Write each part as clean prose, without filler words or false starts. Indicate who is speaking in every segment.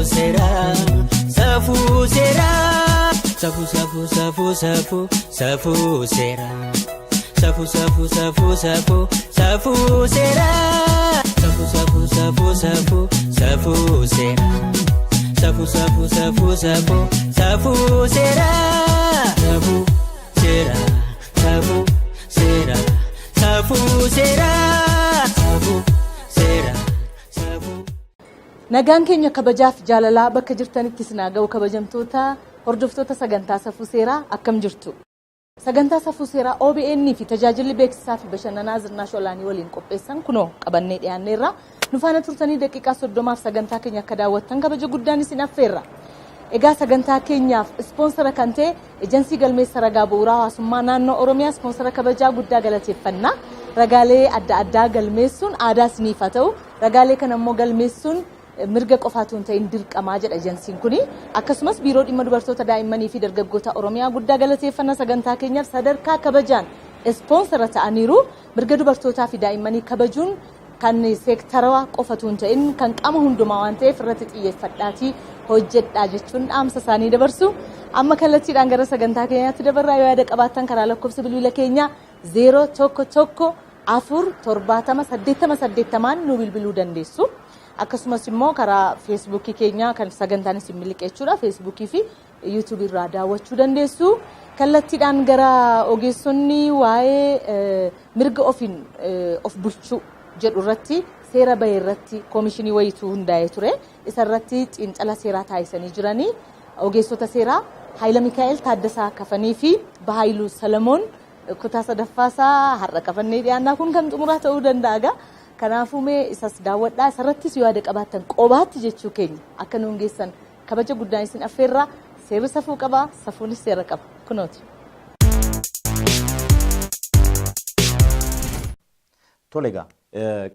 Speaker 1: seeraa, safuu seeraa, safuu safuu safuu safuu safuu seeraa, safuu safuu safuu safuu safuu seeraa, safuu safuu safuu safuu safuu seeraa, safuu safuu safuu safuu safuu seeraa, safuu seeraa, safuu seeraa, safuu seeraa, safuu seeraa, safuu.
Speaker 2: Nagaan keenya kabajaaf jaalalaa bakka jirtanitti isin haa ga'u. Kabajamtoota hordoftoota sagantaa Safuu Seeraa, akkam jirtu? Sagantaa Safuu Seeraa OBN fi tajaajilli beeksisaa fi bashannanaa Zirnaash Olaanii waliin qopheessan kunoo qabannee dhiyaanneerra. Nu faana turtanii daqiiqaa 30f sagantaa keenya akka daawwattan kabaja guddaan isin affeerra. Egaa sagantaa keenyaaf ispoonsara kan ta'e Ejensii Galmeessa Ragaa Bu'uuraa Hawaasummaa Naannoo Oromiyaa ispoonsara kabajaa guddaa galateeffanna. Ragaalee adda addaa galmeessuun aadaa isiniif haa ta'u. Ragaalee kana immoo galmeessuun mirga qofaatu hin ta'in dirqamaa jedha ejensiin kuni. Akkasumas Biiroo Dhimma Dubartoota, Daa'immanii fi Dargaggoota Oromiyaa guddaa galateeffanna, sagantaa keenyaaf sadarkaa kabajaan ispoonsara ta'aniiru. Mirga dubartootaa fi daa'immanii kabajuun kan seektarawaa qofatu hin ta'in kan qaama hundumaa waan ta'eef irratti xiyyeeffadhaatii hojjedhaa jechuun dhaamsa isaanii dabarsu. Amma kallattiidhaan gara sagantaa keenyaatti dabarraa. Yoo yaada qabaattan karaa lakkoofsa bilbila keenyaa 0 1 1 4 70 80 80 nu bilbiluu dandeessu. Akkasumas immoo karaa Feesbuukii keenya kan sagantaan isin miliqe jechuudha. Feesbuukii fi Yuutuubii irraa daawwachuu dandeessu. Kallattiidhaan gara ogeessonni waa'ee mirga ofiin of bulchuu jedhu irratti seera bahe irratti koomishinii wayiitu hundaa'ee ture. Isa irratti xiinxala seeraa taasisanii jiranii ogeessota seeraa Haayila Mikaa'el Taaddasaa Kafanii fi Bahaayiluu Salamoon kutaa sadaffaasaa har'a qabannee dhiyaannaa, kun kan xumuraa ta'uu danda'a gaa. Kanaafuu mee isas daawwadhaa, isarrattis yoo yaada qabaattan qobaatti jechuu keenya akka nuun geessan kabaja guddaan isin affeerraa. Seerri safuu qaba, safuunis seera qaba, kunooti.
Speaker 3: Tole egaa,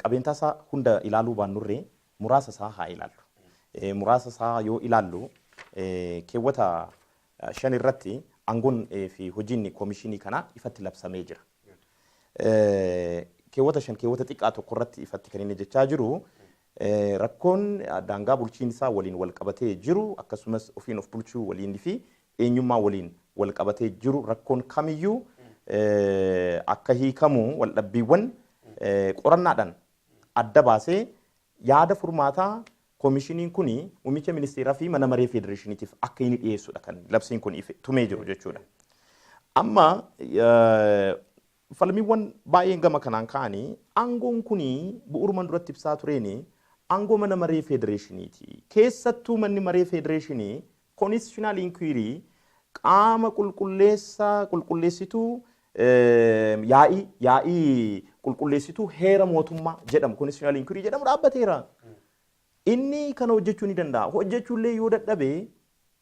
Speaker 3: qabeentaa isaa hunda ilaaluu baannurree muraasa isaa haa ilaallu. Muraasa isaa yoo ilaallu, keewwata 5 irratti aangoon fi hojiin koomishinii kanaa ifatti labsamee jira. Keewwata 5 keewwata xiqqaa 1 irratti ifatti kan inni jechaa jiru, rakkoon daangaa bulchiinsaa waliin wal qabatee jiru, akkasumas ofiin of bulchuu waliin fi eenyummaa waliin wal qabatee jiru rakkoon kamiyyuu akka hiikamu, waldhabbiiwwan qorannaadhaan adda baasee yaada furmaataa koomishiniin kun muummicha ministeeraa fi Mana Maree Federeeshiniitiif akka inni dhiyeessudha kan labsiin kun tumee jiru jechuudha. Amma falmiiwwan baay'een gama kanaan ka'anii, aangoon kun bu'uurumaan duratti ibsaa tureeni aangoo Mana Maree Federeeshiniiti. Keessattuu Manni Maree Federeeshinii constitutional inquiry qaama qulqulleessaa qulqulleessituu yaa'ii qulqulleessituu heera mootummaa jedhamu, constitutional inquiry jedhamu dhaabbateera. Inni kana hojjechuu ni danda'a. Hojjechuullee yoo dadhabe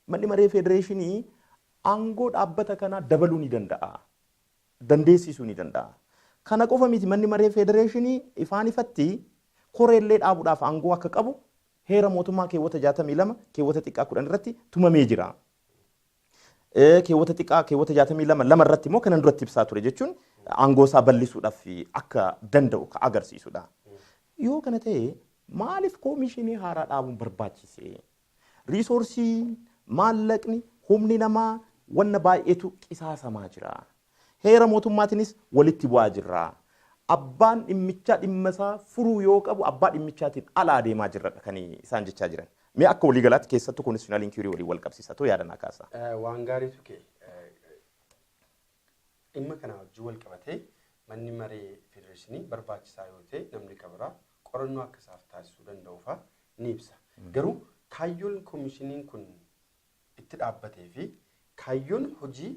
Speaker 3: Manni Maree Federeeshinii aangoo dhaabbata kanaa dabaluu ni danda'a. Dandeessisuu ni danda'a. Kana qofa miti, Manni Maree Federeeshinii ifaan ifatti koreellee dhaabuudhaaf aangoo akka qabu heera mootummaa keewwata 62 keewwata xiqqaa 10 irratti tumamee jira. Keewwata xiqqaa keewwata 62 2 irratti immoo kanan duratti ibsaa ture jechuun aangoo isaa bal'isuudhaaf akka danda'u ka agarsiisudha. Yoo kana ta'e maaliif koomishinii haaraa dhaabuun barbaachise? Resourceiin, maallaqni, humni namaa wanna baay'eetu qisaasamaa jira. Heera mootummaatiinis walitti bu'aa jirra. Abbaan dhimmichaa dhimma isaa furuu yoo qabu abbaa dhimmichaatiin ala adeemaa jirradha kan isaan jechaa jiran. Mee akka waliigalaatti keessattuu constitutional inquiry waliin wal qabsiisa too yaada naa kaasa.
Speaker 4: Waan gaariitu ka'e. Dhimma kana wajjin wal qabatee Manni Maree Federeeshinii barbaachisaa yoo ta'e namni kabiraa qorannoo akka isaaf taasisuu danda'u fa'a ni ibsa. Garuu kaayyoon koomishiniin kun itti dhaabbatee fi kaayyoon hojii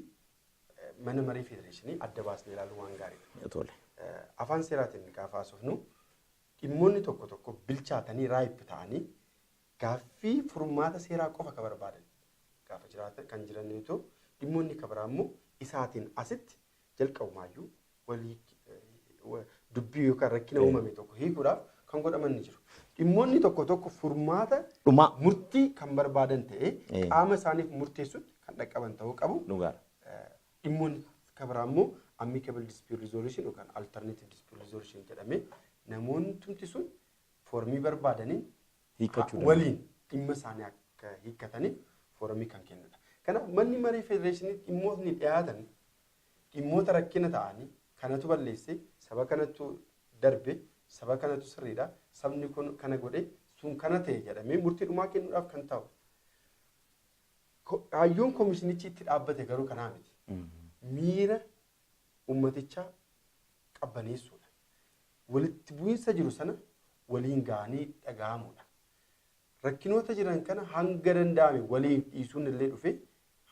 Speaker 4: Mana Maree Federeeshinii adda baasnee ilaaluun waan gaariidha. Afaan seeraatiin gaafa haasofnu, dhimmoonni tokko tokko bilchaatanii, ripe ta'anii, gaaffii furmaata seeraa qofa ka barbaadan gaafa jiraatan kan jiran yoo ta'u, dhimmoonni ka biraa immoo isaatiin asitti jalqabumaayyuu walii dubbii yookaan rakkina uumame tokko hiikuudhaaf kan godhaman ni jiru. Dhimmoonni tokko tokko furmaata
Speaker 3: Dhumaa.
Speaker 4: murtii kan barbaadan ta'ee qaama isaaniif murteessutti kan dhaqqaban ta'uu qabu. Dhimmoonni kan biraa immoo amicable dispute resolution yookaan alternative dispute resolution jedhamee namoonni tumti sun foormii barbaadaniin
Speaker 3: Hiikkachuu danda'u.
Speaker 4: waliin dhimma isaanii akka hiikkataniif foorumii kan kennudha. Kanaaf manni maree federeeshinii dhimmootni dhiyaatan dhimmoota rakkina ta'anii kanatu balleesse, saba kanatu darbe, saba kanatu sirriidha, sabni kun kana godhe, sun kana ta'e jedhamee murtii dhumaa kennuudhaaf kan ta'u. Kaayyoon koomishinichi itti dhaabbate garuu kanaa miti. Miira uummatichaa qabbaneessuudha. Walitti bu'iinsa jiru sana waliin ga'anii dhaga'amuudha. Rakkinoota jiran kana hanga danda'ame waliin dhiisuun illee dhufe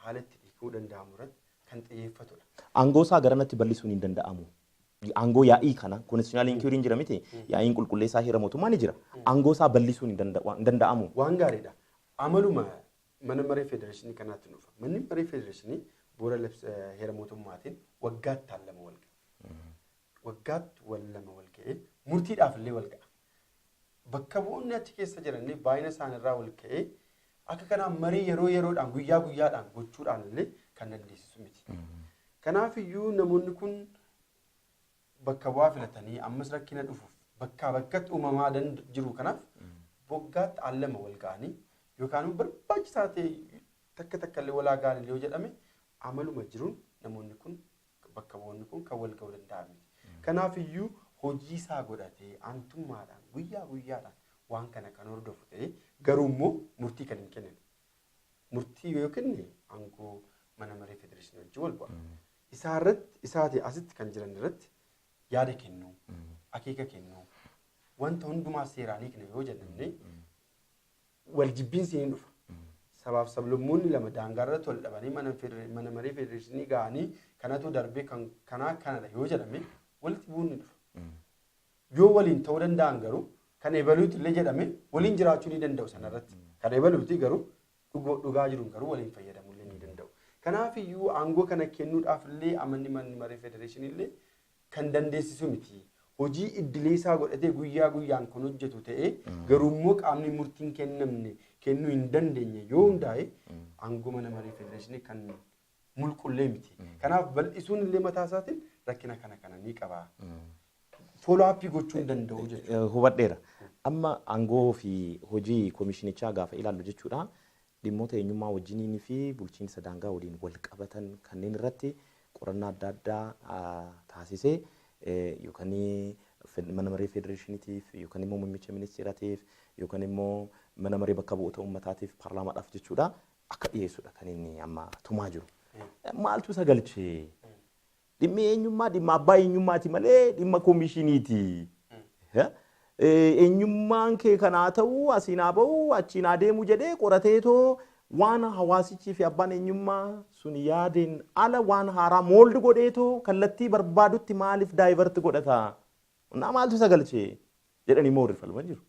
Speaker 4: haala itti dhiikuu danda'amu irratti kan xiyyeeffatudha.
Speaker 3: Aangoo isaa garanatti bal'isuun hin danda'amu. Aangoo yaa'ii kana constitutional inquiry jira miti, yaa'iin qulqulleessaa heera mootummaa ni jira. Aangoo isaa bal'isuun hin danda'amu.
Speaker 4: Waan gaariidha. Amaluma mana maree federeeshinii kanaatti dhufa. Manni maree federeeshinii bu'uura heera mootummaatiin waggaatti al lama wal ga'a. Waggaatti wal lama wal ga'ee murtiidhaaf illee wal ga'a. Bakka bu'oonni achi keessa jiran baay'ina isaaniirraa wal ka'ee akka kanaan marii yeroo yeroodhaan guyyaa guyyaadhaan gochuudhaan illee kan dandeessisu miti. Kanaaf iyyuu namoonni kun bakka bu'aa filatanii ammas rakkina dhufuuf bakkaa bakkatti uumamaa jiru kanaaf waggaatti al lama wal ga'anii yookaan barbaachisaa ta'e takka takka illee walaa ga'an yoo jedhame amaluma jiruun namoonni kun bakka bu'oonni kun kan wal ga'uu danda'an miti. Kanaaf iyyuu hojii isaa godhatee aantummaadhaan guyyaa guyyaadhaan waan kana kan hordofu ta'ee garuu immoo murtii kan hin kennine. Murtii yoo kenne aangoo mana maree federeeshinii wajjin wal bu'a. Isaa irratti isaati asitti kan jiran irratti yaada kennuu, akeeka kennuu, wanta hundumaa seeraan hiikne yoo jennee wal jibbiinsi ni dhufa. Sabaaf sablammoonni lama daangaa irratti wal dhabanii mana maree federeeshinii ga'anii kanatu darbee kan kanaa kanadha yoo jedhame walitti bu'uun ni dhufa. Yoo waliin ta'uu danda'an garuu kan ebaluuti illee jedhame waliin jiraachuu ni danda'u sanarratti. Kan ebaluuti garuu dhugaa jiruun garuu waliin fayyadamuu illee ni danda'u. Kanaaf iyyuu aangoo kana kennuudhaaf illee amanni manni maree federeeshinii illee kan dandeessisu miti. Hojii idilee isaa godhatee guyyaa guyyaan kan hojjetu ta'ee garuu immoo qaamni murtiin kennamne kennuu hin dandeenye yoo hundaa'e aangoo mana maree federeeshinii kan mulqullee miti. Kanaaf bal'isuun illee mataa isaatiin rakkina kana kana ni qaba. Follow up gochuu hin danda'u jechuudha.
Speaker 3: Hubadheera. Amma aangoo fi hojii koomishinichaa gaafa ilaallu jechuudha. Dhimmoota eenyummaa wajjiniin fi bulchiinsa daangaa waliin wal qabatan kanneen irratti qorannaa adda addaa taasisee yookaan mana maree federeeshiniitiif yookaan immoo muummicha ministeeraatiif yookaan immoo mana maree bakka bu'oota uummataatiif paarlaamaadhaaf jechuudha akka dhiyeessudha kan inni amma tumaa jiru. Maaltu isa galchee? Dhimmi eenyummaa dhimma abbaa eenyummaati malee dhimma koomishiniiti. Eenyummaan kee kanaa ta'u asiin haa ba'u achiin haa deemu jedhee qorateetoo waan hawaasichii fi abbaan eenyummaa sun yaadeen ala waan haaraa mold godheetoo kallattii barbaadutti maaliif divert godhata? Naa maaltu isa galchee jedhanii immoo warri falman jiru.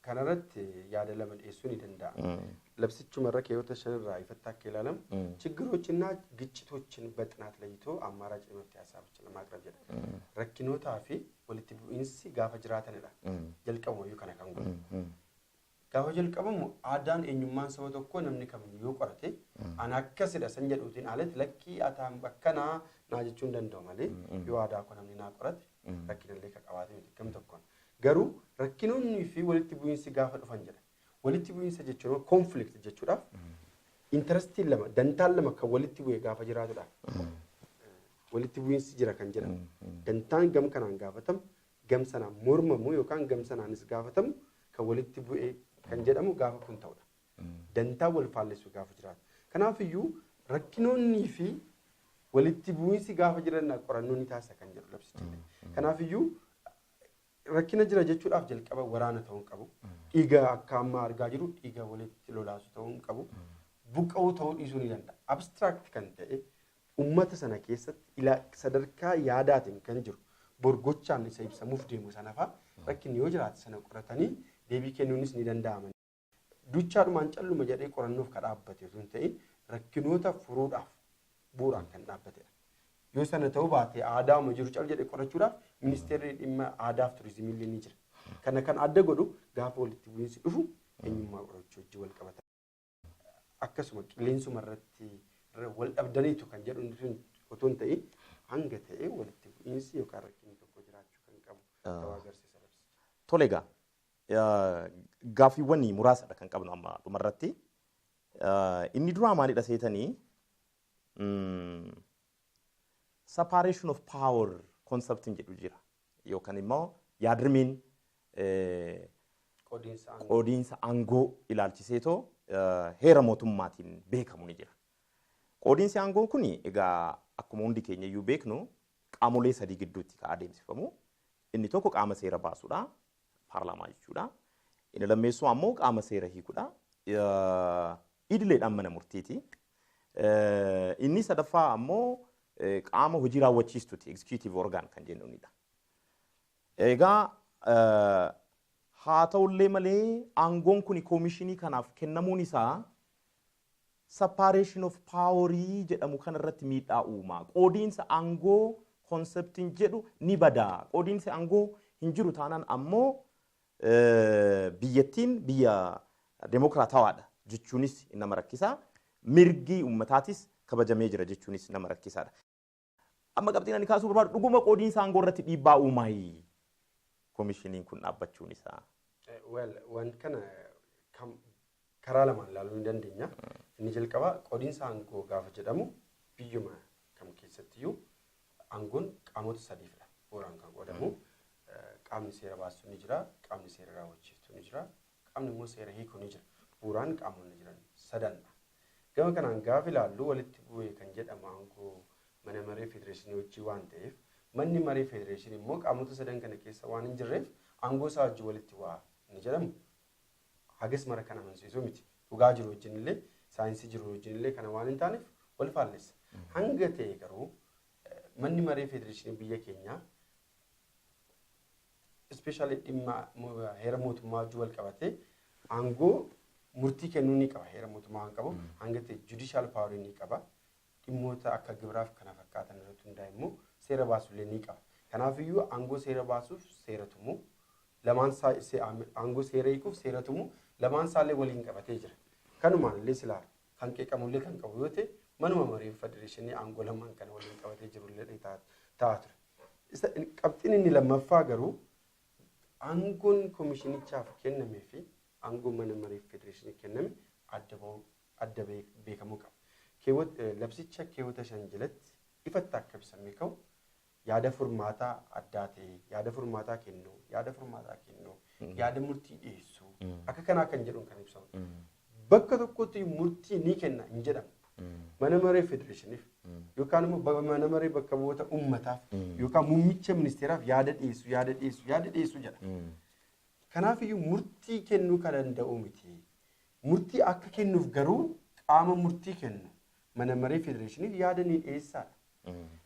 Speaker 4: Kanarratti yaada lama dhiyeessuu ni danda'a. Labsichumarra keewwata 5 irraa ifatti akka ilaalamu ችግሮችና ግጭቶችን በጥናት ለይቶ አማራጭ የመፍትሄ ሀሳቦችን ለማቅረብ jedha. Rakkinootaa fi walitti bu'iinsi gaafa jiraatanidha. Jalqabumayyuu kana kan godhu. Gaafa jalqabamu aadaan eenyummaan saba tokkoo namni kamiyyuu yoo qorate ana akkasidha san jedhuutiin alatti lakkii ataan bakkanaa naa jechuu hin danda'u malee yoo aadaa koo namni naa qorate rakkinallee ka qabaate miti gam tokkoon. Garuu rakkinoonni fi walitti bu'iinsi gaafa dhufan jedha. Walitti bu'iinsa jechuun conflict jechuudhaaf interestiin lama dantaan lama kan walitti bu'e gaafa jiraatudha. Walitti bu'iinsi jira kan jedhamu. Dantaan gam kanaan gaafatamu gam sanaan mormamu yookaan gam sanaanis gaafatamu kan walitti bu'e kan jedhamu gaafa kun ta'udha. Dantaa wal faallessu gaafa jiraatu. Kanaaf iyyuu rakkinoonnii fi walitti bu'iinsi gaafa jiran qorannoo ni taasisa kan jedhu labsichi. Kanaaf iyyuu rakkina jira jechuudhaaf jalqaba waraana ta'uu hin qabu. Dhiiga akka amma argaa jiru dhiiga walitti lolaasu ta'uu hin qabu. Buqqa'uu ta'uu dhiisuu ni danda'a. Abstract kan ta'e uummata sana keessatti sadarkaa yaadaatiin kan jiru borgochaan isa ibsamuuf deemu sana fa'a rakkinni yoo jiraate sana qoratanii deebii kennuunis ni danda'ama. Duchaadhumaan calluma jedhee qorannoof kan dhaabbate osoo hin ta'in rakkinoota furuudhaaf bu'uuraan kan dhaabbatedha. Yoo sana ta'uu baate aadaama jiru cal jedhee qorachuudhaaf ministeerri dhimma aadaa fi turizimii illee ni jira. Kana kan adda godhu gaafa walitti bu'iinsi dhufu eenyummaa qorachuu wajjin wal qabata. Akkasuma qilleensuma irratti wal dhabdaniitu kan jedhu otoo hin ta'in hanga ta'e walitti bu'iinsi yookaan rakkinni tokko jiraachuu kan qabu ta'uu agarsiisa labsichi.
Speaker 3: Tole egaa Gaaffiiwwan muraasadha kan qabnu amma dhumarratti. Inni duraa maalidha seetanii, separation of power concept jedhu jira, yookaan immoo yaadrimeen qoodiinsa aangoo ilaalchiseetoo heera mootummaatiin beekamu ni jira. Qoodiinsi aangoo kun egaa akkuma hundi keenya iyyuu beeknu qaamolee sadii gidduutti kan adeemsifamu. Inni tokko qaama seera baasuudha, paarlaamaa jechuudha. Inni lammeessuu ammoo qaama seera hiikuudha. Idileedhaan mana murtiiti. Inni sadaffaa ammoo qaama hojii raawwachiistuti, executive organ kan jennuunidha. Egaa haa ta'ullee malee aangoon kun koomishinii kanaaf kennamuun isaa separation of powerii jedhamu kanarratti miidhaa uuma. Qoodiinsa aangoo conceptiin jedhu ni bada. Qoodiinsi aangoo hin jiru taanaan ammoo biyyattiin biyya demokraatawaadha jechuunis nama rakkisaa. Mirgi uummataatis kabajamee jira jechuunis nama rakkisaadha. Amma qabxiin ani kaasuu barbaadu, dhuguma qoodiinsa aangoo irratti dhiibbaa uumaayi koomishiniin kun dhaabbachuun isaa?
Speaker 4: Well, waan kana karaa lamaan ilaaluu ni dandeenya. Inni jalqabaa, qoodiinsa aangoo gaafa jedhamu biyyuma kam keessattiyyuu aangoon qaamota sadiifidha. Bu'uuraan kan qoodamu. Qaamni seera baasu ni jira, qaamni seera raawwachiiftu ni jira, qaamni immoo seera hiiku ni jira. Bu'uuraan qaamonni jiran sadanidha. Gama kanaan gaafa ilaallu, walitti bu'ee kan jedhamu aangoo mana maree federeeshinii wajjin waan ta'eef, manni maree federeeshinii immoo qaamota sadan kana keessa waan hin jirreef aangoo isaa wajjin walitti bu'aa inni jedhamu hagas mara kan amansiisuu miti. Dhugaa jiru wajjin illee, saayinsii jiru wajjin illee kana waan hin taaneef wal faallessa. Hanga ta'e garuu manni maree federeeshinii biyya keenyaa especially dhimma heera mootummaa wajjin wal qabatee aangoo murtii kennuu ni qaba. Heera mootummaa waan qabu hanga ta'e judicial power ni qaba. Dhimmoota akka gibiraaf kana fakkaatan irratti hundaa'e immoo seera baasullee ni qaba. Kanaafiyyuu aangoo seera baasuuf seera tumuu lamaan, aangoo seera hiikuuf seera tumuu lamaan isaallee waliin qabatee jira. Kanumaan illee silaa kan qeeqamullee kan qabu yoo ta'e, manuma maree federeeshinii aangoo lamaan kana waliin qabatee jirullee ta'a ture. Qabxiin inni lammaffaa garuu aangoon koomishinichaaf kennamee fi aangoon mana maree federeeshinii kenname adda bahuu, adda beekamuu qaba. Labsicha keewwata 5 jalatti ifatti akka ibsamee ka'u, yaada furmaataa addaa ta'e, yaada furmaataa kennuu, yaada furmaataa kennuu, yaada murtii dhiyeessuu akka kanaa kan jedhuun kan ibsamu. Bakka tokkotti murtii ni kenna hin jedhamu. Mana maree federeeshiniif yookaan immoo mana maree bakka bu'oota uummataaf yookaan muummicha ministeeraaf yaada dhiyeessu, yaada dhiyeessu, yaada dhiyeessu jedha. Kanaafiyyuu murtii kennuu kan danda'u miti. Murtii akka kennuuf garuu qaama murtii kennu mana maree federeeshiniif yaada ni dhiyeessaadha.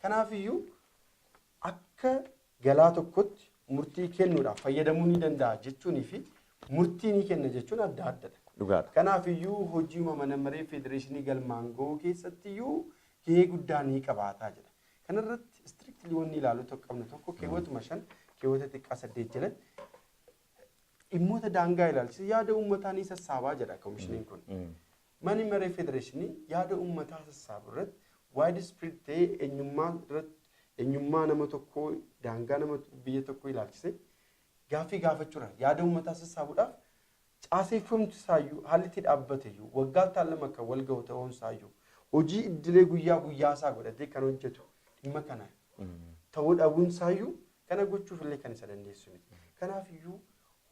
Speaker 4: Kanaafiyyuu akka galaa tokkotti murtii kennuudhaaf fayyadamuu ni danda'a jechuunii fi murtii ni kenna jechuun adda addadha.
Speaker 3: Dhugaadha.
Speaker 4: Kanaafiyyuu hojii mana maree federeeshinii galmaan ga'uu keessattiyyuu gahee guddaa ni qabaataa jedha. Kanarratti strictly wanni ilaaluu tokko qabnu tokko, keewwatuma 5 keewwata xiqqaa 8 jalatti dhimmoota daangaa ilaalchise yaada uummataa ni sassaabaa jedha koomishiniin kun. Manni maree federeeshinii yaada uummataa sassaabu irratti wide spread ta'ee eenyummaa irratti, eenyummaa nama tokkoo, daangaa nama biyya tokkoo ilaalchise gaaffii gaafachuudha. Yaada uummataa sassaabuudhaaf caaseeffamti isaayyuu, haalli itti dhaabbate iyyuu, waggaa 2 kan wal ga'u ta'uun isaayyuu, hojii idilee guyyaa guyyaa isaa godhatee kan hojjetu dhimma kana ta'uu dhabuun isaayyuu kana gochuuf illee kan isa dandeessu miti. Kanaafiyyuu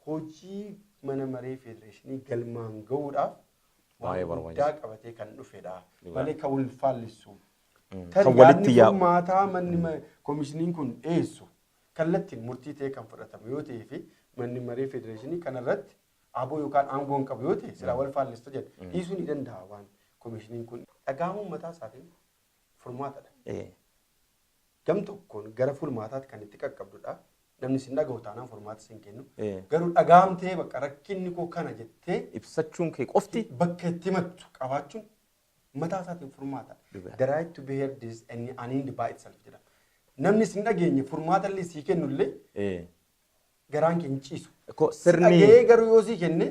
Speaker 4: hojii mana maree federeeshinii galmaan ga'uudhaaf
Speaker 3: baay'ee
Speaker 4: waan
Speaker 3: barbaachisaa.
Speaker 4: guddaa qabatee kan dhufedha. Malee kan wal faallessu.
Speaker 3: Kan walitti yaa'u.
Speaker 4: Furmaataa manni koomishiniin kun dhiyeessu kallattiin murtii ta'e kan fudhatamu yoo ta'ee fi manni maree federeeshinii kanarratti aboo yookaan aangoo hin qabu yoo ta'e, silaa wal faallessa jedha. Dhiisuu ni danda'a. Waan koomishiniin kun dhaga'amuu mataa isaatiin furmaatadha. Gam tokkoon gara furmaataatti kan itti qaqqabdudha. Namni sin dhaga'u taanaan furmaata sin kennu. Garuu dhaga'amtee bakka rakkinni koo kana jettee
Speaker 3: ibsachuun kee qofti
Speaker 4: bakka itti himattu qabaachuun mataa isaatiin furmaata.
Speaker 3: Dhugaa.
Speaker 4: The right to be heard is an end by itself jedhama. Namni sin dhageenye furmaata illee sii kennu illee garaan kee hin ciisu.
Speaker 3: Sirni
Speaker 4: Dhaga'ee garuu yoo sii kenne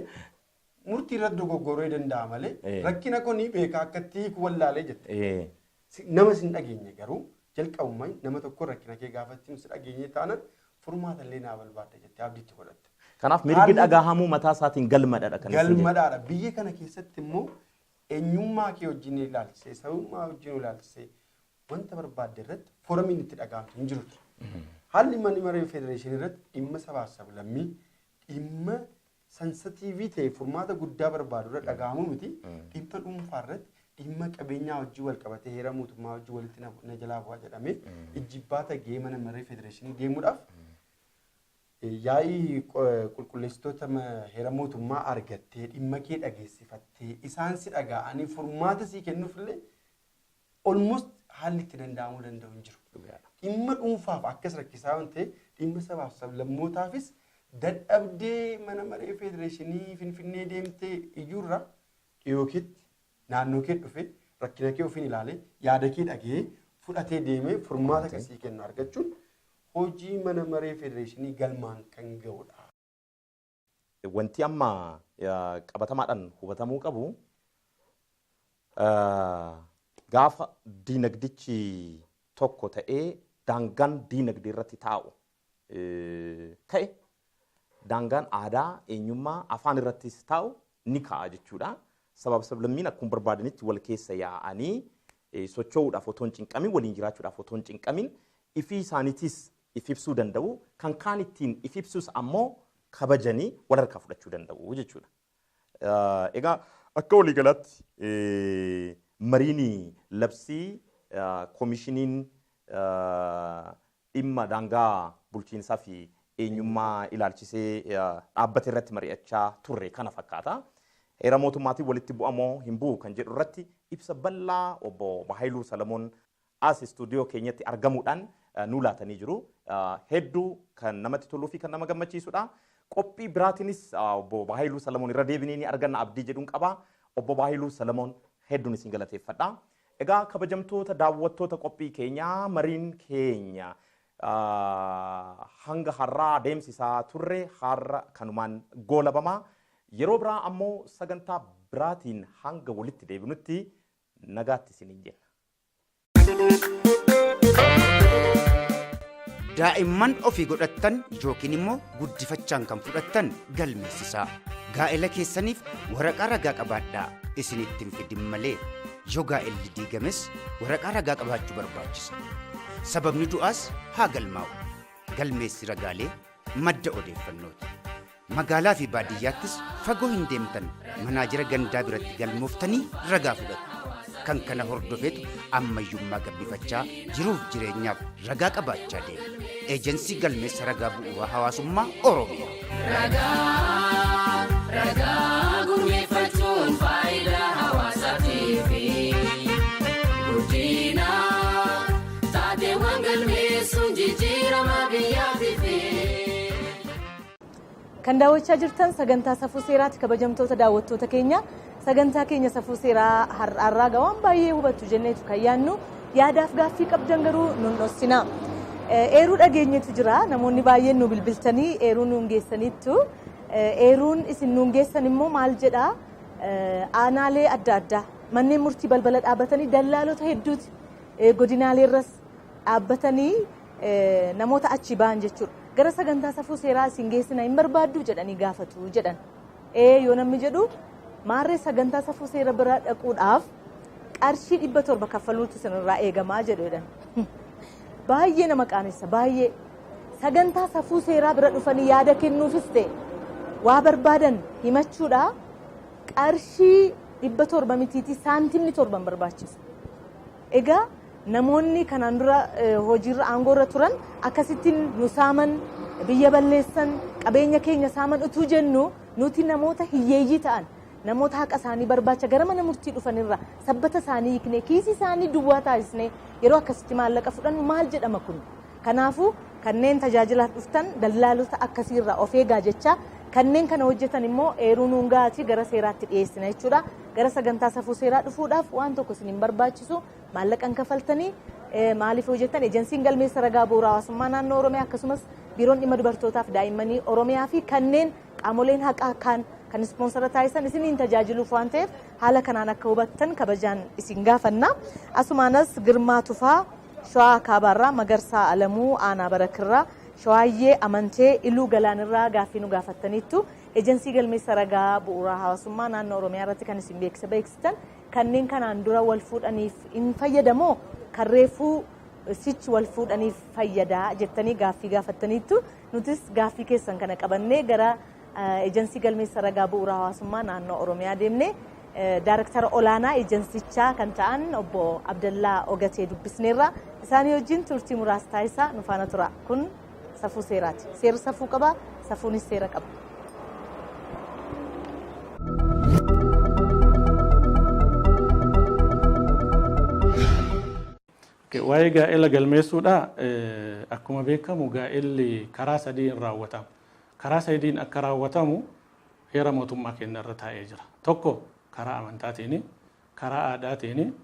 Speaker 4: murtii irratti dogoggoruu danda'a malee rakkina koo ni beeka, akka itti hiiku wallaalee jette. Nama sin dhageenye garuu jalqabummaa nama tokko rakkina kee gaafachuun si dhageenye taanaan furmaata illee naa barbaadda jettee abdiitti godhatte.
Speaker 3: Kanaaf mirgi dhagahamuu mataa isaatiin galmadhaadha kan isin jedhu.
Speaker 4: Galmadhaadha. Biyya kana keessatti immoo eenyummaa kee wajjin ilaalchisee, sabummaa wajjin ilaalchisee wanta barbaadde irratti foramiin itti dhagahamtu hin jiru. Haalli manni maree federeeshinii irratti dhimma sabaaf sablammii, dhimma sensitiivii ta'e furmaata guddaa barbaadu irra dhagahamuu miti, dhimma dhuunfaa irratti, dhimma qabeenyaa wajjin wal qabatee heera mootummaa wajjin walitti na jalaa bu'aa jedhamee ijjibbaata gahee mana maree federeeshinii deemuudhaaf yaa'ii qulqulleessitoota heera mootummaa argattee, dhimma kee dhageessifattee, isaan si dhaga'anii furmaata sii kennuuf illee almost haalli itti danda'amuu danda'u hin jiru. Dhimma dhuunfaaf akkas rakkisaa waan ta'eef, dhimma sabaaf sablammootaafis dadhabdee mana maree federeeshinii Finfinnee deemtee iyyuurra dhiyoo keetti naannoo kee dhufe rakkina kee ofiin ilaalee, yaada kee dhaga'ee, fudhatee deemee furmaata akkasii kennu argachuun hojii mana maree federeeshinii galmaan kan ga'udha.
Speaker 3: Wanti amma qabatamaadhaan hubatamuu qabu, gaafa diinagdichi tokko ta'ee daangaan diinagdee irratti taa'u ka'e, daangaan aadaa, eenyummaa, afaan irrattis taa'u ni ka'a jechuudha. Sabab sablammiin akkuma barbaadanitti wal keessa yaa'anii socho'uudhaaf otoo hin cinqamin, waliin jiraachuudhaaf otoo hin cinqamin, ifii isaaniitis if ibsuu danda'u, kan kaan ittiin if ibsus ammoo kabajanii wal harkaa fudhachuu danda'u jechuudha. Egaa akka waliigalaatti mariin labsii koomishiniin dhimma daangaa bulchiinsaa fi eenyummaa ilaalchisee dhaabbate irratti mari'achaa turre kana fakkaata. Heera mootummaatiin walitti bu'amoo hin bu'u kan jedhu irratti ibsa bal'aa obbo Bahaayiluu Salamoon as istuudiyoo keenyatti argamuudhaan nu laatanii jiru. Hedduu kan namatti toluu fi kan nama gammachiisudha. Qophii biraatiinis obbo Bahaayiluu Salamoon irra deebinee ni arganna abdii jedhuun qaba. Obbo Bahaayiluu Salamoon, hedduun isin galateeffadha. Egaa kabajamtoota daawwattoota qophii keenyaa, mariin keenya hanga har'aa adeemsisaa turre har'a kanumaan goolabama. Yeroo biraa ammoo sagantaa biraatiin hanga walitti deebinutti nagaatti isiniin jenna.
Speaker 5: Daa'imman ofii godhattan yookiin immoo guddifachaan kan fudhattan galmeessisaa. Gaa'ela keessaniif waraqaa ragaa qabaadhaa, isinitti hin fidin malee. Yoo gaa'elli diigames waraqaa ragaa qabaachuu barbaachisa. Sababni du'aas haa galmaa'u. Galmeessi ragaalee madda odeeffannooti. Magaalaa fi baadiyyaattis fagoo hin deemtan, manaajira gandaa biratti galmooftanii ragaa fudhatu. Kan kana hordofeetu ammayyummaa gabbifachaa jiruuf jireenyaaf ragaa qabaachaa deema. Eejensii Galmeessa Ragaa Bu'uuraa Hawaasummaa Oromiyaa.
Speaker 1: Ragaa gurmeeffachuun faayidaa hawaasaatiif, guddina taateewwan galmeessuun jijjiirama biyyaatiif.
Speaker 2: Kan daawwachaa jirtan sagantaa Safuu Seeraati. Kabajamtoota daawwattoota keenya, sagantaa keenya Safuu Seeraa har'aarraa waan baay'ee hubattu jenneetu kan yaannu. Yaadaaf gaaffii qabdan garuu nun dhoksina. Eeruu dhageenyetu jira. Namoonni baay'een nu bilbiltanii eeruu nuun geessaniittu. Eeruun isin nuun geessan immoo maal jedhaa? Aanaalee adda addaa manneen murtii balbala dhaabbatanii dallaalota hedduuti godinaalee irras dhaabbatanii namoota achi ba'an jechuudha. Gara sagantaa Safuu Seeraa isin geessina hin barbaaddu jedhanii gaafatu jedhan. Ee yoo namni jedhu, maarree sagantaa Safuu Seera bira dhaquudhaaf qarshii 700 kaffaluutu isinirraa eegamaa jedhu jedhan. Baay'ee nama qaanessa, baay'ee. Sagantaa Safuu Seeraa bira dhufanii yaada kennuufis ta'e waa barbaadan himachuudha, qarshii 700 mitiitii saantimni 7 barbaachisu. Egaa namoonni kanaan dura hojiirra aangoorra turan akkasittiin nu saaman, biyya balleessan, qabeenya keenya saaman utuu jennu, nuti namoota hiyyeeyyii ta'an, namoota haqa isaanii barbaacha gara mana murtii dhufanirra sabbata isaanii hiiknee, kiisii isaanii duwwaa taasisnee, yeroo akkasitti maallaqa fudhannu maal jedhama kun? Kanaafuu kanneen tajaajilaaf dhuftan dallaalota akkasiirraa of eegaa jecha, kanneen kana hojjetan immoo eeruu nuun ga'atii gara seeraatti dhiyeessina jechuudha. Gara sagantaa Safuu Seeraa dhufuudhaaf waan tokko isin hin barbaachisu, maallaqan kafaltanii. Maaliif hojjetan? Ejensiin Galmeessa Ragaa Bu'uura Hawaasummaa Naannoo Oromiyaa, akkasumas Biiroon Dhimma Dubartootaaf Daa'immanii Oromiyaa fi kanneen qaamoleen haqaa kaan kan ispoonsara taasisan isiniin tajaajiluuf waan ta'eef, haala kanaan akka hubattan kabajaan isin gaafanna. Asumaanas Girmaa Tufaa Shawaa Kaabaarraa, Magarsaa Alamuu Aanaa Barakirraa, Shawaayyee Amantee Iluu Galaanirraa gaaffii nu gaafattaniittu ejensii galmeessa ragaa bu'uuraa hawaasummaa naannoo Oromiyaa irratti kan isin beeksisa beeksistan kanneen kanaan dura wal fuudhaniif hin fayyadamoo kan reefuu sichi wal fuudhaniif fayyadaa jettanii gaaffii gaafattaniittu nutis gaaffii keessan kana qabannee gara ejensii galmeessa ragaa bu'uuraa hawaasummaa naannoo Oromiyaa deemnee Daaraktara olaanaa ejensichaa kan ta'an obbo Abdallaa Ogatee dubbisneerra. Isaanii wajjin turtii muraasa taasisaa nu faana tura. Kun safuu seeraati. Seerri safuu qaba, safuunis seera qaba.
Speaker 6: Waa'ee gaa'ela galmeessuudha. Akkuma beekamu gaa'elli karaa sadiin raawwatama. Karaa sadiin akka raawwatamu heera mootummaa keenya irra taa'ee jira. Tokko karaa amantaatiin, karaa aadaatiin,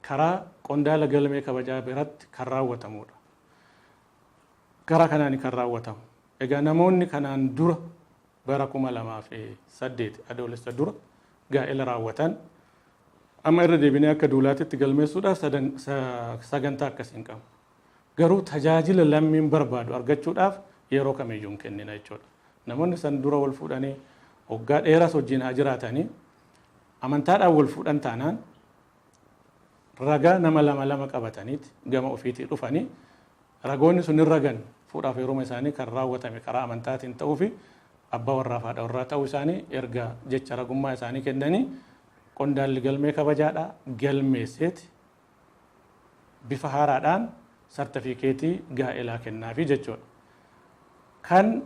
Speaker 6: karaa qondaala galmee kabajaa biratti kan raawwatamudha. Karaa kanaan kan raawwatamu. Egaa namoonni kanaan dura bara 2008 adoolessa dura gaa'ela raawwatan amma irra deebinee akka duulaatitti galmeessuudhaaf sagantaa akkasii hin qabu. Garuu tajaajila lammiin barbaadu argachuudhaaf yeroo kamiyyuu hin kennina jechuudha. Namoonni san dura wal fuudhanii waggaa dheeraas wajjin haa jiraatanii amantaadhaan wal fuudhan taanaan ragaa nama lama lama qabataniiti gama ofiitii dhufanii ragoonni sun hin ragan fuudhaaf heeruma isaanii kan raawwatame karaa amantaatiin ta'uu fi abbaa warraa fi haadha warraa ta'uu isaanii erga jecha ragummaa isaanii kennanii qondaalli galmee kabajaadha galmeesseeti bifa haaraadhaan sartifikeetii gaa'elaa kennaafi jechuudha. Kan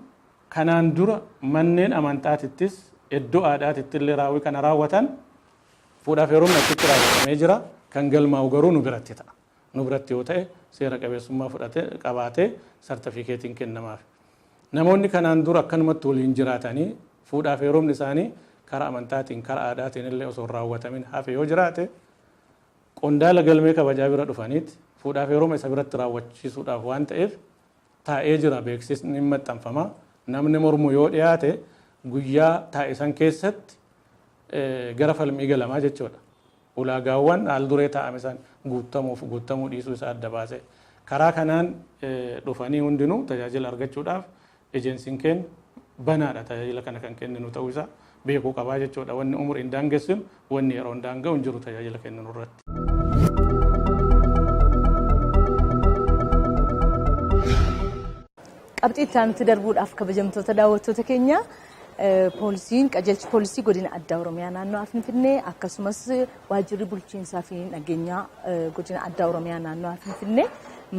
Speaker 6: kanaan dura manneen amantaatittis iddoo aadaatitti illee raawwii kana raawwatan fuudhaaf heerumni achitti raawwatamee jira. Kan galmaa'u garuu nu biratti ta'a. Nu biratti yoo ta'e seera qabeessummaa fudhatee qabaatee sartifikeetiin kennamaaf. Namoonni kanaan dura akkanumatti waliin jiraatanii fuudhaaf heerumni isaanii karaa amantaatiin karaa aadaatiin illee osoo hin raawwatamin hafe yoo jiraate qondaala galmee kabajaa bira dhufaniiti fuudhaaf heeruma isa biratti raawwachiisuudhaaf waan ta'eef taa'ee jira beeksisni hin maxxanfama. Namni mormu yoo dhiyaate guyyaa taa'e san keessatti gara falmii galamaa jechuudha. Ulaagaawwan haal duree taa'ame san guuttamuuf guuttamuu dhiisuu isaa adda baase. Karaa kanaan dhufanii hundinuu tajaajila argachuudhaaf ejensiin keenya banaadha tajaajila kana kan kenninu ta'uu isaa beekuu qabaa jechuudha. Wanni umuriin daangessinu wanni yeroon daanga'u hin jiru tajaajila kenninu irratti.
Speaker 2: Qabxii itti aanutti darbuudhaaf kabajamtoota daawwattoota keenya poolisiin qajeelchi poolisii godina addaa Oromiyaa naannoo Finfinnee akkasumas waajjirri bulchiinsaa fi nageenyaa godina addaa Oromiyaa naannoo Finfinnee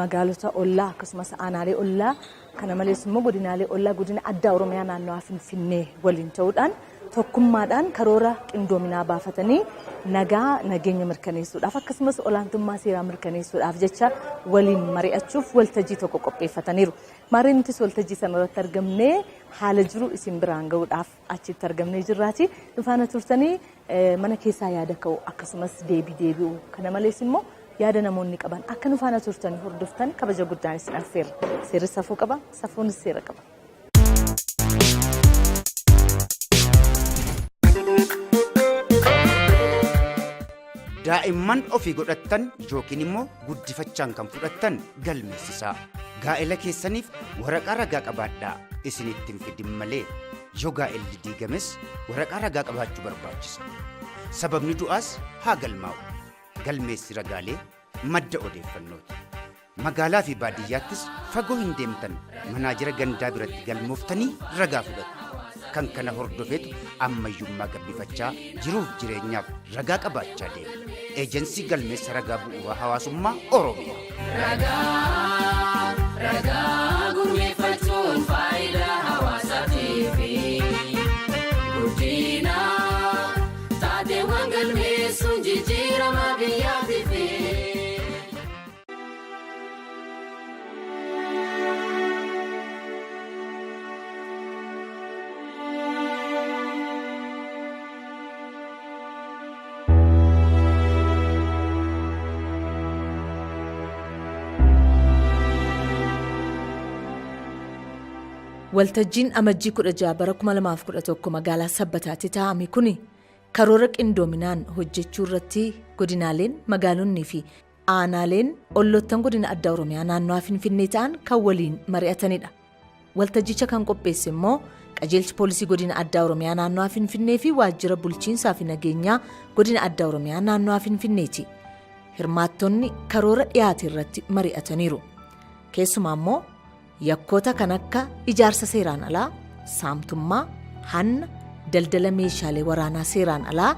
Speaker 2: magaalota ollaa akkasumas aanaalee ollaa kana malees immoo godinaalee ollaa godina addaa Oromiyaa naannoo Finfinnee waliin ta'uudhaan tokkummaadhaan karoora qindoominaa baafatanii nagaa nageenya mirkaneessuudhaaf akkasumas olaantummaa seeraa mirkaneessuudhaaf jecha waliin mari'achuuf waltajjii tokko qopheeffataniiru. Maarree nutis waltajjii sana irratti argamnee haala jiru isin biraan gahuudhaaf achitti argamnee jirraati. Nu faana turtanii mana keessaa yaada ka'u akkasumas deebii deebi'u kana malees immoo yaada namoonni qaban akka nu faana turtanii hordoftan kabaja guddaan isin affeerra. Seerri safuu qaba, safuunis seera qaba.
Speaker 5: Daa'imman ofii godhattan yookiin immoo guddifachaan kan fudhattan galmeessisaa. Gaa'ela keessaniif waraqaa ragaa qabaadhaa isinitti hin fidin malee yoo gaa'elli diigames waraqaa ragaa qabaachuu barbaachisa. Sababni du'aas haa galmaa'u. Galmeessi ragaalee madda odeeffannooti. Magaalaa fi baadiyyaattis fagoo hin deemtan manaajira gandaa biratti galmooftanii ragaa fudhattu. Kan kana hordofeetu ammayyummaa gabbifachaa jiruuf jireenyaaf ragaa qabaachaa deema. Eejensii galmeessa ragaa bu'uuraa hawaasummaa Oromiyaa.
Speaker 1: Ragaa ragaa gurmeeffachuun faayidaa hawaasaatiif guddina taateewwan galmeessuun jijjiirama biyyaatiif.
Speaker 2: Waltajjiin amajjii 16 bara 2011 magaalaa Sabbataatti taa'ame kuni karoora qindoominaan hojjechuu irratti godinaaleen magaalonnii fi aanaaleen olloottan godina addaa Oromiyaa naannawaa Finfinnee ta'an kan waliin mari'atanidha. Waltajjicha kan qopheesse immoo qajeelchi poolisii godina addaa Oromiyaa naannawaa Finfinnee fi waajjira bulchiinsaa fi nageenyaa godina addaa Oromiyaa naannawaa Finfinneeti. Hirmaattonni karoora dhiyaate irratti mari'ataniiru. Keessumaa immoo yakkoota kan akka ijaarsa seeraan alaa, saamtummaa, hanna, daldala meeshaalee waraanaa seeraan alaa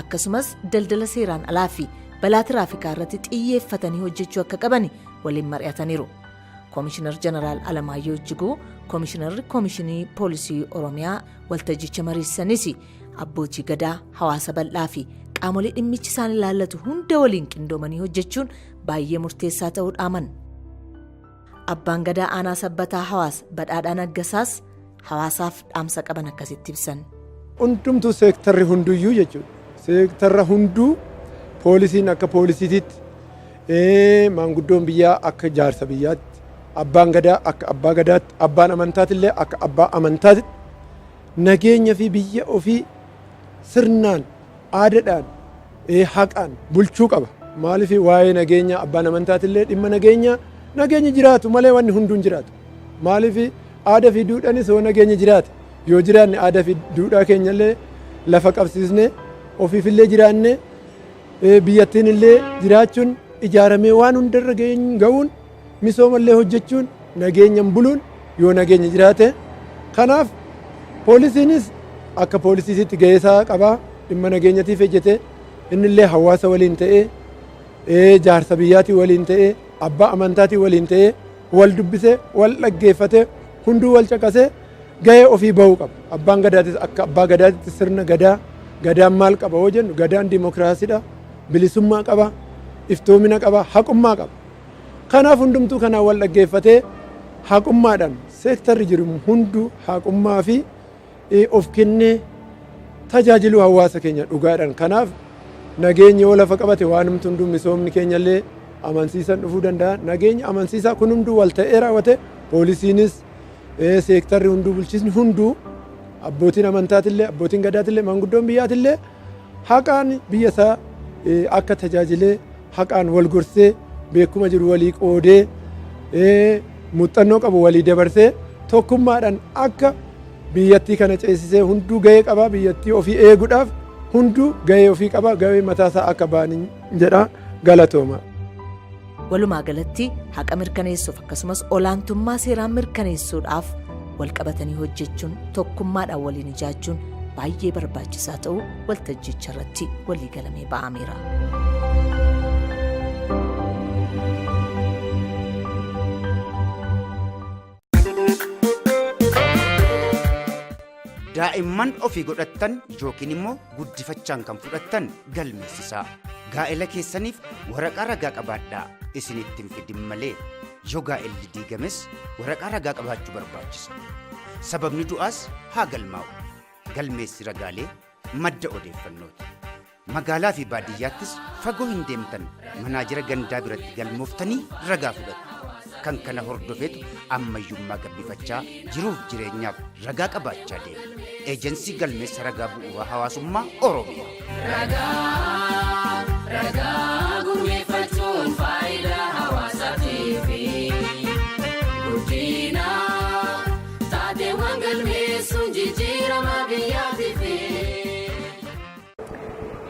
Speaker 2: akkasumas daldala seeraan alaa fi balaa tiraafikaa irratti xiyyeeffatanii hojjechuu akka qaban waliin mari'ataniiru. Koomishinar Jeneraal Alamaayyoo Ijjiguu, Koomishinarri Koomishinii Poolisii Oromiyaa waltajjicha mariisanis abbootii gadaa hawaasa bal'aa fi qaamolee dhimmichi isaan ilaallatu hunda waliin qindoomanii hojjechuun baay'ee murteessaa ta'uu dhaaman. Abbaan gadaa aanaa sabbataa hawaasa badhaadhaa naggasaas hawaasaaf dhaamsa qaban akkasitti ibsan.
Speaker 7: Hundumtuu seektarri hunduyyuu jechuudha. Seektarra hunduu poolisiin akka poolisiititti, maanguddoon biyyaa akka jaarsa biyyaatti, abbaan gadaa akka abbaa gadaatti, abbaan amantaatillee akka abbaa amantaatti nageenya fi biyya ofii sirnaan, aadaadhaan, haqaan bulchuu qaba. Maaliif waa'ee nageenya abbaan amantaatillee dhimma nageenya nageenyi jiraatu malee wanni hunduu hin jiraatu. Maaliif aadaa fi duudhaanis yoo nageenya jiraate yoo jiraanne aadaa fi duudhaa keenyallee lafa qabsiisne ofiifillee jiraanne biyyattiin illee jiraachuun ijaaramee waan hundarra ga'uun misoomallee hojjechuun nageenyan buluun yoo nageenya jiraate kanaaf poolisiinis akka poolisiisitti ga'ee isaa qabaa dhimma nageenyatiif hojjete innillee hawaasa waliin ta'ee jaarsa biyyaatii waliin ta'ee abbaa amantaatii waliin ta'ee wal dubbisee wal dhaggeeffatee hunduu wal caqasee ga'ee ofii bahuu qaba. Abbaan gadaatis akka abbaa gadaatitti sirna gadaa gadaan maal qaba yoo jennu gadaan dimookiraasiidha, bilisummaa qaba, iftoomina qaba, haqummaa qaba. Kanaaf hundumtuu kanaan wal dhaggeeffatee haqummaadhaan seektarri jiru hunduu haqummaa fi of kennee tajaajiluu hawaasa keenya dhugaadhaan. Kanaaf nageenyi yoo lafa qabate waan hunduu misoomni keenyallee amansiisan dhufuu danda'a. Nageenya amansiisaa kun hunduu wal ta'ee raawwate poolisiinis seektarri hunduu bulchiisni hunduu abbootiin amantaatillee abbootiin gadaatillee maanguddoon biyyaatillee haqaan biyya isaa akka tajaajilee haqaan wal gorsee beekuma jiru walii qoodee muuxannoo qabu walii dabarsee tokkummaadhaan akka biyyattii kana ceesisee hunduu gahee qaba biyyattii ofii eeguudhaaf hunduu gahee ofii qaba gahee mataasaa akka ba'an jedha galatooma.
Speaker 2: Walumaa galatti haqa mirkaneessuuf akkasumas olaantummaa seeraa mirkaneessuudhaaf wal qabatanii hojjechuun tokkummaadhaan waliin ijaachuun baay'ee barbaachisaa ta'uu waltajjicha irratti walii galamee ba'ameera.
Speaker 5: Daa'imman ofii godhattan yookiin immoo guddifachaan kan fudhattan galmeessisaa. Gaa'ela keessaniif waraqaa ragaa qabaadhaa isinitti hin fidin malee yoo gaa'elli diigames waraqaa ragaa qabaachuu barbaachisa. Sababni du'aas haa galmaa'u. Galmeessi ragaalee madda odeeffannooti. Magaalaa fi baadiyyaattis fagoo hin deemtan manaajira gandaa biratti galmooftanii ragaa fudhattu. Kan kana hordofeetu ammayyummaa gabbifachaa jiruuf jireenyaaf ragaa qabaachaa deema. Eejensii galmeessa ragaa bu'uuraa hawaasummaa Oromiyaa.
Speaker 1: Ragaa ragaa gurmeeffachuun faayidaa hawaasaatiif guddina taateewwan galmeessuun jijjiirama biyyaatiif.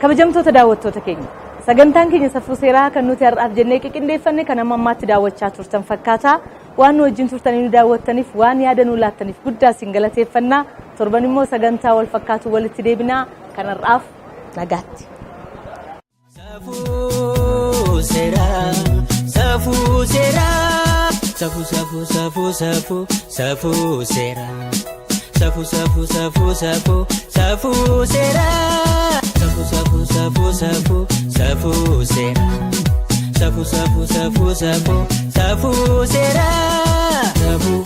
Speaker 2: Kabajamtoota daawwattoota keenya sagantaan keenya safuu seeraa kan nuti har'aaf jennee qiqindeeffanne kan amma ammaatti daawwachaa turtan fakkaata. Waan nu wajjin turtanii nu daawwattaniif waan yaada nu laattaniif guddaa isin galateeffannaa. Torban immoo sagantaa wal fakkaatu walitti deebinaa kan har'aaf nagaatti.
Speaker 8: Safuu seeraa, safuu seeraa, safuu safuu safuu safuu safuu seeraa, safuu safuu safuu safuu safuu seeraa, safuu safuu safuu safuu safuu seeraa, safuu safuu safuu safuu safuu seeraa, safuu.